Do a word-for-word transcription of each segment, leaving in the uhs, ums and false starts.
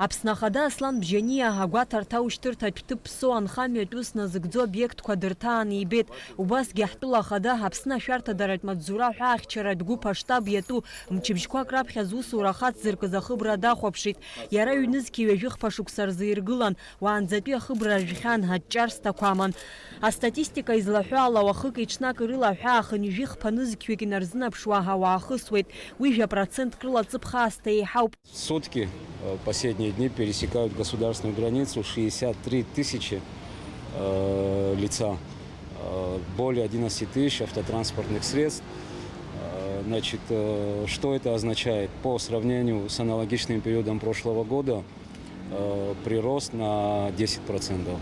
Аԥсны Ахада Аслан Бжьаниа агәаҭарҭа аушьҭырҭатә ҭыԥ ԥсо анхамҩатә ус назыгӡо обиектқәа дырҭааны ибеит. Убасгьы ҳтәыла Ахада Аԥсны ашәарҭадаратә маҵзура аҳәаахьчаратә гәыԥ аштаб иатәу мчыбжьқәак раԥхьа зусура ахацзыркыз ахыбра дахәаԥшит. Иара ҩнызқьи ҩажәи хԥа шықәса рзы иргылан, уаанӡатәи ахыбра ржәхьан, аҷҷарсҭақәа аман. Астатистика излаҳәо ала, уахыки-ҽнаки рыла аҳәаа хынҩажәи хԥа нызқьҩык инарзынаԥшуа ауаа ахысуеит. Уи жәа процентк рыла ҵыԥх аасҭа еиҳауп. В сутки, э, последние дни пересекают государственную границу шестьдесят три тысячи, э, лица, э, более одиннадцати тысяч автотранспортных средств. Э, значит, э, что это означает? По сравнению с аналогичным периодом прошлого года, э, прирост на десять процентов.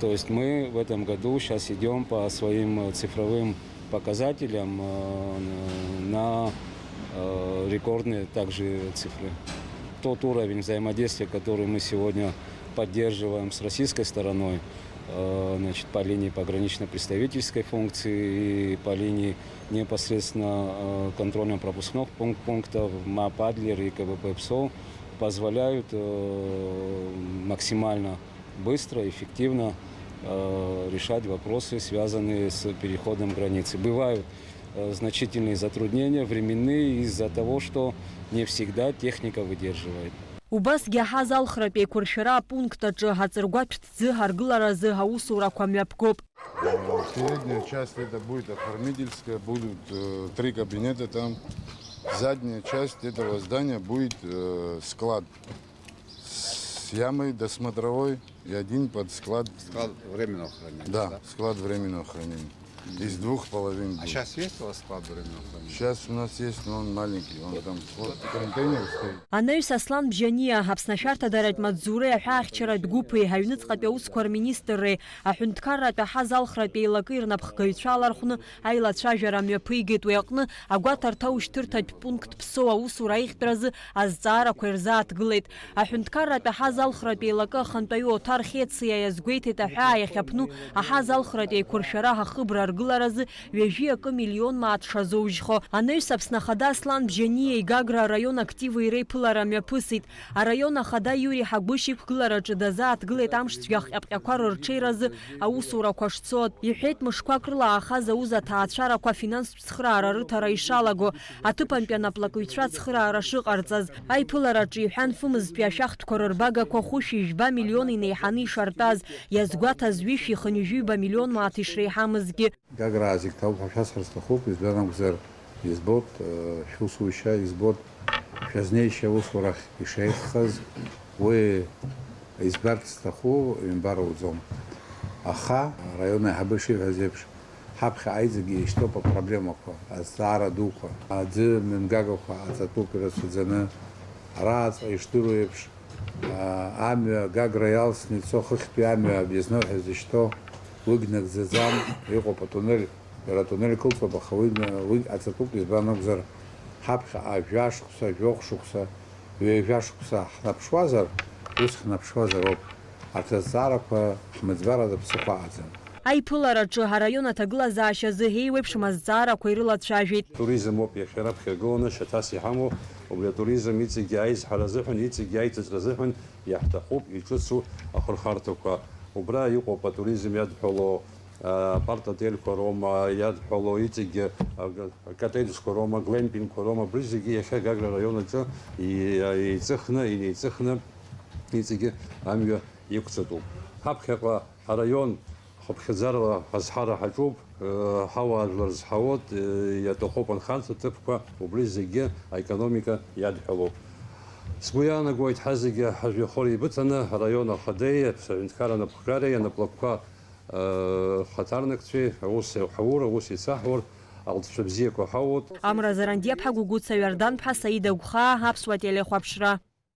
То есть мы в этом году сейчас идём по своим, э, цифровым показателям, э, на, э, рекордные также цифры. Тот уровень взаимодействия, который мы сегодня поддерживаем с российской стороной, э, значит, по линии погранично-представительской функции и по линии непосредственно, э, контрольно-пропускных пунк-, пунктов МАП «Адлер» и КВП ПСО, позволяют, э, максимально быстро, эффективно, э, решать вопросы, связанные с переходом границы. Бывают, э, значительные затруднения временные из-за того, что не всегда техника выдерживает. Убасгьы аҳаз алхратә еиқәыршәара апункт аҿы аҵыргәатә ҭӡы аргыларазы аусурақәа мҩаԥгоуп. Э, передняя часть это будет оформительская, будут, э, три кабинета там. Задняя часть этого здания будет, э, склад с ямой досмотровой и один под склад. Склад временного хранения, да, да? Склад временного хранения. Из двух половин. А будет. Сейчас есть у вас склад временного хранения? Сейчас у нас есть, но он маленький, он там вот контейнер стоит. Анаҩс Аслан Бжьаниа, Аԥсны ашәарҭадаратә маҵзуреи аҳәаахьчаратә гәыԥи, аҩныҵҟатәи аусқәа рминистрреи аҳәынҭқарратә аҳаз алхратә еилакы ирнапхгаҩцәа алархәны аилацәажәара мҩаԥигеит. Уи аҟны агәаҭарҭа аушьҭырҭатә пункт ԥсоу аусура аиӷьтәразы азҵаарақәа ирзааҭгылеит. Аҳәынҭқарратә аҳаз алхратә еилакы ахантәаҩы Оҭар Хециа иазгәеиҭеит, аҳәаа иахьаԥну аҳаз алхратә еиқәыршәара ахыбра аргыларазы ҩажәи акы миллион мааҭ шазоужьхо. Анаҩс Аԥсны Ахада Аслан Бжьаниеи Гагра араион активи реиԥылара мҩаԥысит. Араион Ахада Иури Ҳагәышь иқәгылараҿы дазааҭгылеит амшцәгьа ахҟьаԥҟьақәа рырҽеиразы аусурақәа шцо. Иҳәеит, мышқәак рыла аахаз аус аҭаацәарақәа афинанстә цхыраара рыҭара ишалаго, аҭыԥантәи анаплакыҩцәа ацхыраара шыҟарҵаз. Аиԥылараҿы иҳәан, фымызтәи ашәахтәқәа рырбагақәа хәышәи жәба миллион инеиҳаны ишартәаз, иазгәаҭаз ҩышәи хынҩажәи ҩба миллион мааҭ ишреиҳамызгьы. Гаграа зегь ҭабуп ҳәа шәасҳәар сҭахуп, избан акәзар, избоит, э, шәусушьа, избоит шәазнеишьа аусурахь ишеиӷьхаз, уи избарц сҭаху, ҩымбар лӡом. Аха, араион аиҳабы ишиҳәаз еиԥш, ҳаԥхьаҟа иҵегьы ишьҭоуп апроблемақәа, азҵаара дуқәа. Аӡы мҩангагақәа аҵатәуп ирацәаӡаны, арааҵәҟьа ишдыру еиԥш, аа, амҩа Гагра иалсны ицо хыхьтәи амҩа объездной ҳәа зышьҭоу, уигь нагӡаӡам, иҟоуп атуннель, иара атуннель кылҵәап, аха уи, уигь аҵатәуп, избан акәзар, ҳаԥхьаҟа жәа шықәса, жәохә шықәса, ҩажәа шықәса ҳнаԥшуазар, ус ҳнаԥшуазароуп. Арҭ азҵаарақәа ҳмыӡбарада ԥсыхәа аӡам. Аиԥылараҿы араион аҭагылазаашьазы еиуеиԥшым азҵаарақәа ирылацәажәеит. Туризм ауп иахьа раԥхьа иргыланы шьаҭас иҳамоу, убри атуризм иҵегьы аизҳара азыҳәан, иҵегьы аиҵыҵра азыҳәан иаҳҭахуп иҿыцу ахырхарҭақәа. Убра иҟоуп атуризм иадҳәало, апарт-отельқәа роума, иадҳәало иҵегьы, а, коттеджқәа роума, глемпингқәа роума, абри зегьы иахьа Гагра араион аҿы и-, еиҵыхны, инеиҵыхны, иҵегьы амҩа иқәҵатәуп. Ҳаԥхьаҟа ҳараион хыԥхьаӡарала азҳара ҳаҿуп, э, ҳауаажәлар зҳауоит, э, иаҭахуп анхарҭа ҭыԥқәа, убри зегьы аекономика иадҳәалоуп. Сгәы иаанагоит, ҳазегьы ҳажәҩахыр еибыҭаны, араион ахадеи, аҳәынҭқарра анапхгареи, анаплакқәа, э, хаҭарнакцәеи, аус еиҳаур, аус еицаҳур, алҵшәа бзиақәа ҳауоит. Амра Зарандиаԥҳа, Гәыгәыца Иордан-ԥҳа, Саида Гәхаа, Аԥсуа телехәаԥшра.